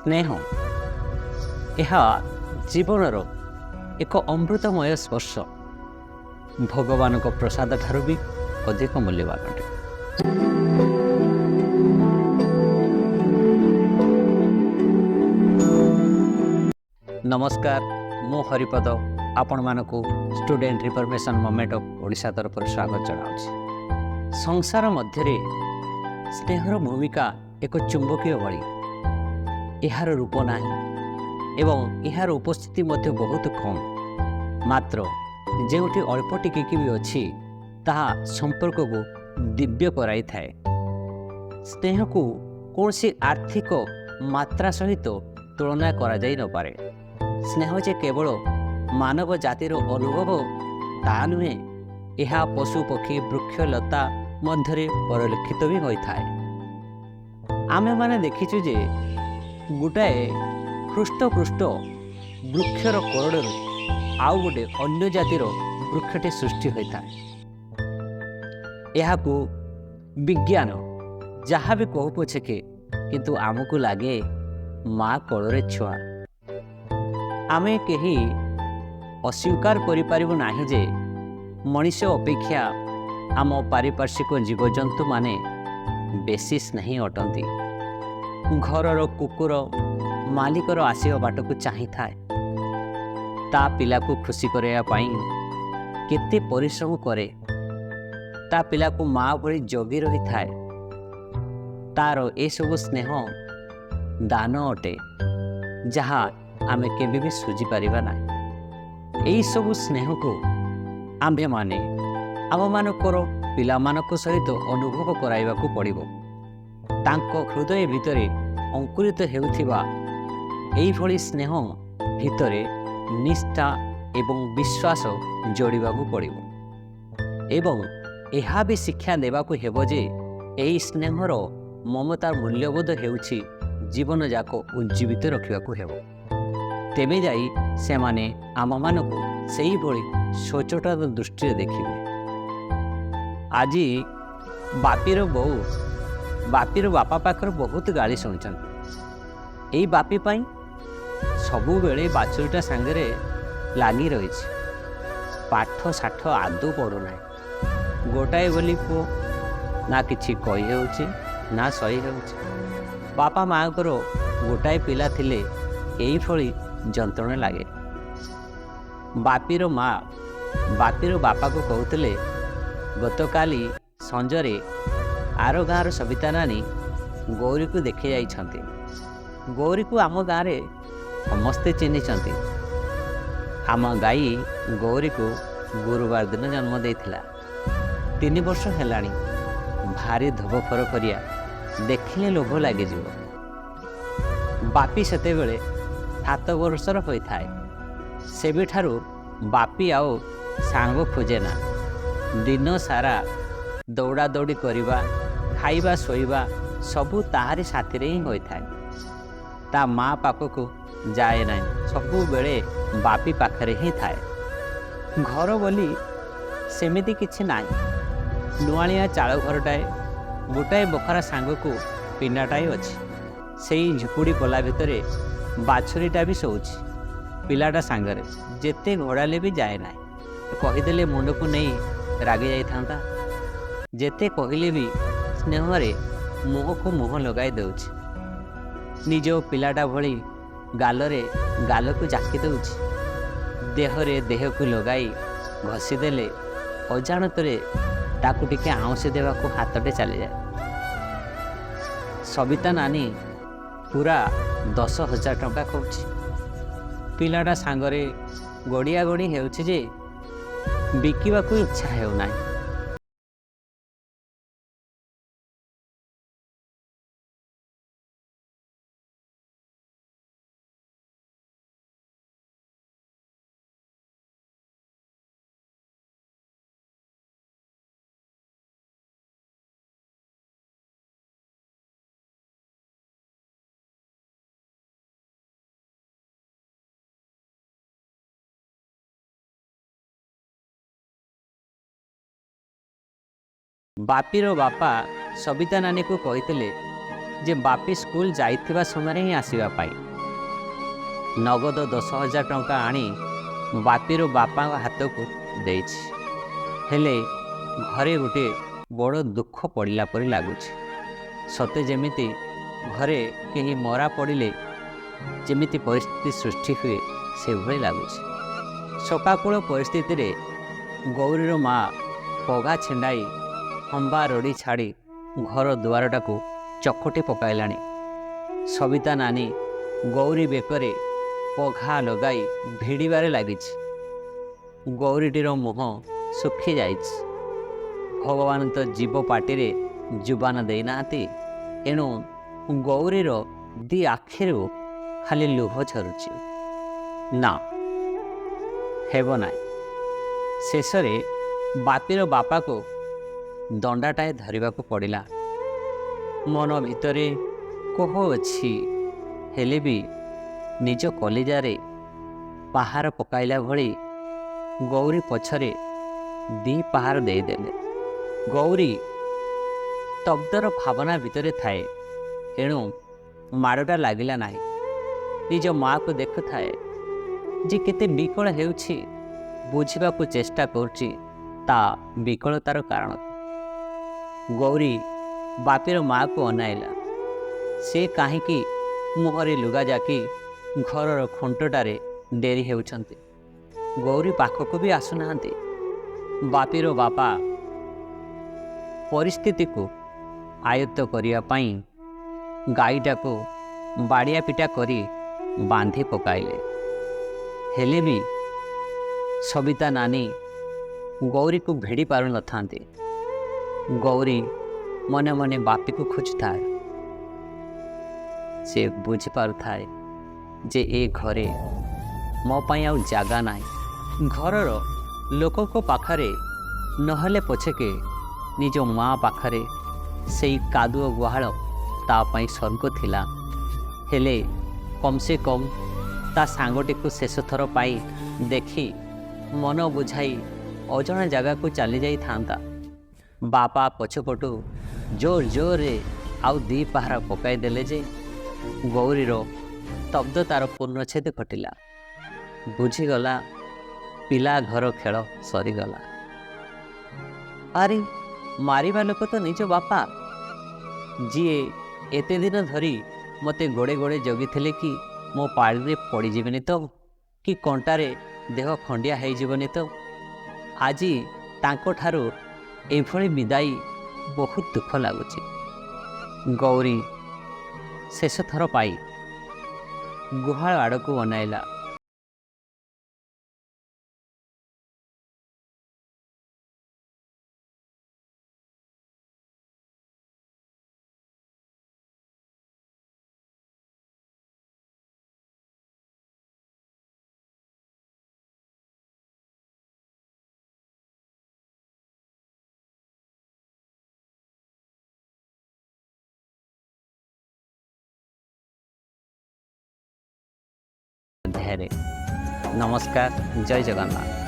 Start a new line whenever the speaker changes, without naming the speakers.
ସ୍ନେହ ଏହା ଜୀବନର ଏକ ଅମୃତମୟ ସ୍ପର୍ଶ, ଭଗବାନଙ୍କ ପ୍ରସାଦ ଠାରୁ ବି ଅଧିକ ମୂଲ୍ୟବାନ ଅଟେ। ନମସ୍କାର, ମୁଁ ହରିପଦ ଆପଣମାନଙ୍କୁ Student Reformation Movement of Odisha ତରଫରୁ ସ୍ୱାଗତ ଜଣାଉଛି। ସଂସାର ମଧ୍ୟରେ ସ୍ନେହର ଭୂମିକା ଏକ ଚୁମ୍ବକୀୟ ଭଳି। ଏହାର ରୂପ ନାହିଁ ଏବଂ ଏହାର ଉପସ୍ଥିତି ମଧ୍ୟ ବହୁତ କମ୍। ମାତ୍ର ଯେଉଁଠି ଅଳ୍ପ ଟିକିଏ ବି ଅଛି, ତାହା ସମ୍ପର୍କକୁ ଦିବ୍ୟ କରାଇଥାଏ। ସ୍ନେହକୁ କୌଣସି ଆର୍ଥିକ ମାତ୍ରା ସହିତ ତୁଳନା କରାଯାଇ ନପାରେ। ସ୍ନେହ ଯେ କେବଳ ମାନବ ଜାତିର ଅନୁଭବ ତାହା ନୁହେଁ, ଏହା ପଶୁ ପକ୍ଷୀ, ବୃକ୍ଷଲତା ମଧ୍ୟରେ ପରିଲକ୍ଷିତ ବି ହୋଇଥାଏ। ଆମେମାନେ ଦେଖିଛୁ ଯେ ଗୋଟାଏ ହୃଷ୍ଟପୃଷ୍ଟ ବୃକ୍ଷର କୋରଡ଼ରୁ ଆଉ ଗୋଟେ ଅନ୍ୟ ଜାତିର ବୃକ୍ଷଟି ସୃଷ୍ଟି ହୋଇଥାଏ। ଏହାକୁ ବିଜ୍ଞାନ ଯାହା ବି କହୁ ପଛକେ, କିନ୍ତୁ ଆମକୁ ଲାଗେ ମା କୋଳରେ ଛୁଆ। ଆମେ କେହି ଅସ୍ୱୀକାର କରିପାରିବୁ ନାହିଁ ଯେ ମଣିଷ ଅପେକ୍ଷା ଆମ ପାରିପାର୍ଶ୍ୱିକ ଜୀବଜନ୍ତୁମାନେ ବେଶୀ ସ୍ନେହୀ ଅଟନ୍ତି। ଘରର କୁକୁର ମାଲିକର ଆସିବା ବାଟକୁ ଚାହିଁଥାଏ। ତା ପିଲାକୁ ଖୁସି କରାଇବା ପାଇଁ କେତେ ପରିଶ୍ରମ କରେ। ତା ପିଲାକୁ ମା ଭଳି ଜଗି ରହିଥାଏ। ତାର ଏସବୁ ସ୍ନେହ ଦାନ ଅଟେ, ଯାହା ଆମେ କେବେ ବି ଶୁଝିପାରିବା ନାହିଁ। ଏହିସବୁ ସ୍ନେହକୁ ଆମ୍ଭେମାନେ ଆମମାନଙ୍କର ପିଲାମାନଙ୍କ ସହିତ ଅନୁଭବ କରାଇବାକୁ ପଡ଼ିବ। ତାଙ୍କ ହୃଦୟ ଭିତରେ ଅଙ୍କୁରିତ ହେଉଥିବା ଏଇଭଳି ସ୍ନେହ ଭିତରେ ନିଷ୍ଠା ଏବଂ ବିଶ୍ୱାସ ଯୋଡ଼ିବାକୁ ପଡ଼ିବ ଏବଂ ଏହା ବି ଶିକ୍ଷା ଦେବାକୁ ହେବ ଯେ ଏହି ସ୍ନେହର ମମତାର ମୂଲ୍ୟବୋଧ ହେଉଛି ଜୀବନଯାକ ଉଜ୍ଜୀବିତ ରଖିବାକୁ ହେବ। ତେବେ ଯାଇ ସେମାନେ ଆମମାନଙ୍କୁ ସେଇଭଳି ସଚୋଟର ଦୃଷ୍ଟିରେ ଦେଖିବେ। ଆଜି ବାପିର ବୋଉ ବାପିର ବାପା ପାଖରୁ ବହୁତ ଗାଳି ଶୁଣିଛନ୍ତି ଏଇ ବାପି ପାଇଁ। ସବୁବେଳେ ବାଛୁରୀଟା ସାଙ୍ଗରେ ଲାଗି ରହିଛି, ପାଠ ସାଠ ଆଦୌ ପଢ଼ୁନାହିଁ। ଗୋଟାଏ ବୋଲି ପୁଅ, ନା କିଛି କହି ହେଉଛି ନା ସହି ହେଉଛି। ବାପା ମାଆଙ୍କର ଗୋଟାଏ ପିଲା ଥିଲେ ଏଇଭଳି ଯନ୍ତ୍ରଣା ଲାଗେ। ବାପିର ମା ବାପିର ବାପାକୁ କହୁଥିଲେ, ଗତକାଲି ସଞ୍ଜରେ ଆର ଗାଁର ସବିତା ନାନୀ ଗୌରୀକୁ ଦେଖି ଯାଇଛନ୍ତି। ଗୌରୀକୁ ଆମ ଗାଁରେ ସମସ୍ତେ ଚିହ୍ନିଛନ୍ତି। ଆମ ଗାଈ ଗୌରୀକୁ ଗୁରୁବାର ଦିନ ଜନ୍ମ ଦେଇଥିଲା। 3 ବର୍ଷ ହେଲାଣି। ଭାରି ଧୋବ ଫରଫରିଆ, ଦେଖିଲେ ଲୋଭ ଲାଗିଯିବ। ବାପି ସେତେବେଳେ 7 ବର୍ଷର ହୋଇଥାଏ। ସେବେଠାରୁ ବାପି ଆଉ ସାଙ୍ଗ ଖୋଜେ ନା। ଦିନ ସାରା ଦୌଡ଼ା ଦୌଡ଼ି କରିବା, ଖାଇବା, ଶୋଇବା ସବୁ ତାହାରି ସାଥିରେ ହିଁ ହୋଇଥାଏ। ତା ମା ପାଖକୁ ଯାଏ ନାହିଁ, ସବୁବେଳେ ବାପି ପାଖରେ ହିଁ ଥାଏ। ଘର ବୋଲି ସେମିତି କିଛି ନାହିଁ। ନୁଆଳିଆ ଚାଳ ଘରଟାଏ, ଗୋଟାଏ ବଖରା ସାଙ୍ଗକୁ ପିଣ୍ଡାଟାଏ ଅଛି। ସେଇ ଝୁପୁଡ଼ି ପଲା ଭିତରେ ବାଛୁରୀଟା ବି ଶୋଉଛି ପିଲାଟା ସାଙ୍ଗରେ। ଯେତେ ଘୋଡ଼ାଲେ ବି ଯାଏ ନାହିଁ। କହିଦେଲେ ମୁଣ୍ଡକୁ ନେଇ ରାଗି ଯାଇଥାନ୍ତା। ଯେତେ କହିଲେ ବି ସ୍ନେହରେ ମୁହଁକୁ ମୁହଁ ଲଗାଇ ଦେଉଛି। ନିଜ ପିଲାଟା ଭଳି ଗାଲରେ ଗାଲକୁ ଜାକି ଦେଉଛି। ଦେହରେ ଦେହକୁ ଲଗାଇ ଘଷିଦେଲେ ଅଜାଣତରେ ତାକୁ ଟିକେ ଆଉଁସି ଦେବାକୁ ହାତଟେ ଚାଲିଯାଏ। ସବିତା ନାନୀ ପୁରା 10,000 ଟଙ୍କା କହୁଛି। ପିଲାଟା ସାଙ୍ଗରେ ଗଡ଼ିଆ ଗଡ଼ି ହେଉଛି ଯେ ବିକିବାକୁ ଇଚ୍ଛା ହେଉନାହିଁ। ବାପିର ବାପା ସବିତା ନାନୀକୁ କହିଥିଲେ ଯେ ବାପି ସ୍କୁଲ ଯାଇଥିବା ସମୟରେ ହିଁ ଆସିବା ପାଇଁ। ନଗଦ 10,000 ଟଙ୍କା ଆଣି ବାପିର ବାପାଙ୍କ ହାତକୁ ଦେଇଛି। ହେଲେ ଘରେ ଗୋଟିଏ ବଡ଼ ଦୁଃଖ ପଡ଼ିଲା ପରି ଲାଗୁଛି। ସତେ ଯେମିତି ଘରେ କେହି ମରା ପଡ଼ିଲେ ଯେମିତି ପରିସ୍ଥିତି ସୃଷ୍ଟି ହୁଏ, ସେଭଳି ଲାଗୁଛି। ଶୋକାକୁଳ ପରିସ୍ଥିତିରେ ଗୌରୀର ମା ପଘା ଛିଣ୍ଡାଇ ହମ୍ବା ରଡ଼ି ଛାଡ଼ି ଘର ଦୁଆରଟାକୁ ଚକଟି ପକାଇଲାଣି। ସବିତା ନାନୀ ଗୌରୀ ବେକରେ ପଘା ଲଗାଇ ଭିଡ଼ିବାରେ ଲାଗିଛି। ଗୌରୀଟିର ମୁହଁ ଶୁଖି ଯାଇଛି। ଭଗବାନ ତ ଜୀବ ପାଟିରେ ଜୁବାନ ଦେଇନାହାନ୍ତି, ଏଣୁ ଗୌରୀର ଦି ଆଖିରୁ ଖାଲି ଲୁହ ଝରୁଛି। ନା, ହେବ ନାହିଁ। ଶେଷରେ ବାପିର ବାପାକୁ ଦଣ୍ଡାଟାଏ ଧରିବାକୁ ପଡ଼ିଲା। ମନ ଭିତରେ କୋହ ଅଛି, ହେଲେ ବି ନିଜ କଲିଜାରେ ପାହାର ପକାଇଲା ଭଳି ଗୌରୀ ପଛରେ ଦି ପାହାର ଦେଇଦେଲେ। ଗୌରୀ ସ୍ତବ୍ଧର ଭାବନା ଭିତରେ ଥାଏ, ଏଣୁ ମାଡ଼ଟା ଲାଗିଲା ନାହିଁ। ନିଜ ମାଆକୁ ଦେଖୁଥାଏ ଯେ କେତେ ବିକଳ ହେଉଛି, ବୁଝିବାକୁ ଚେଷ୍ଟା କରୁଛି ତା ବିକଳତାର କାରଣ। ଗୌରୀ ବାପିର ମାଆକୁ ଅନାଇଲା। ସେ କାହିଁକି ମୁହଁରେ ଲୁଗା ଜାକି ଘରର ଖୁଣ୍ଟଟାରେ ଡେରି ହେଉଛନ୍ତି? ଗୌରୀ ପାଖକୁ ବି ଆସୁନାହାନ୍ତି। ବାପିର ବାପା ପରିସ୍ଥିତିକୁ ଆୟତ୍ତ କରିବା ପାଇଁ ଗାଈଟାକୁ ବାଡ଼ିଆ ପିଟା କରି ବାନ୍ଧି ପକାଇଲେ। ହେଲେ ବି ସବିତା ନାନୀ ଗୌରୀକୁ ଭିଡ଼ି ପାରୁନଥାନ୍ତି। ଗୌରୀ ମନେ ମନେ ବାପିକୁ ଖୋଜୁଥାଏ। ସେ ବୁଝିପାରୁଥାଏ ଯେ ଏ ଘରେ ମୋ ପାଇଁ ଆଉ ଜାଗା ନାହିଁ। ଘରର ଲୋକଙ୍କ ପାଖରେ ନହେଲେ ପଛକେ ନିଜ ମା ପାଖରେ ସେଇ କାଦୁଅ ଗୁହାଳ ତା ପାଇଁ ସ୍ୱର୍ଗ ଥିଲା। ହେଲେ କମ୍ ସେ କମ୍ ତା ସାଙ୍ଗଟିକୁ ଶେଷଥର ପାଇଁ ଦେଖି ମନ ବୁଝାଇ ଅଜଣା ଜାଗାକୁ ଚାଲି ଯାଇଥାନ୍ତା। ବାପା ପଛପଟୁ ଜୋର ଜୋରରେ ଆଉ ଦି ପାହାର ପକାଇଦେଲେ ଯେ ଗୌରୀର ସ୍ତବ୍ଧତାର ପୂର୍ଣ୍ଣଚ୍ଛେଦ ଘଟିଲା। ବୁଝିଗଲା, ପିଲା ଘର ଖେଳ ସରିଗଲା। ଆରେ, ମାରିବା ଲୋକ ତ ନିଜ ବାପା, ଯିଏ ଏତେ ଦିନ ଧରି ମୋତେ ଗୋଡ଼େ ଗୋଡ଼େ ଜଗିଥିଲେ କି ମୋ ପାଳିରେ ପଡ଼ିଯିବେନି ତ, କି କଣ୍ଟାରେ ଦେହ ଖଣ୍ଡିଆ ହେଇଯିବନି ତ। ଆଜି ତାଙ୍କଠାରୁ ଏଭଳି ବିଦାୟୀ ବହୁତ ଦୁଃଖ ଲାଗୁଛି। ଗୌରୀ ଶେଷଥର ପାଇ ଗୁହାଳ ଆଡ଼କୁ ଅନାଇଲା। ଅଧ୍ୟାୟରେ ନମସ୍କାର, ଜୟ ଜଗନ୍ନାଥ।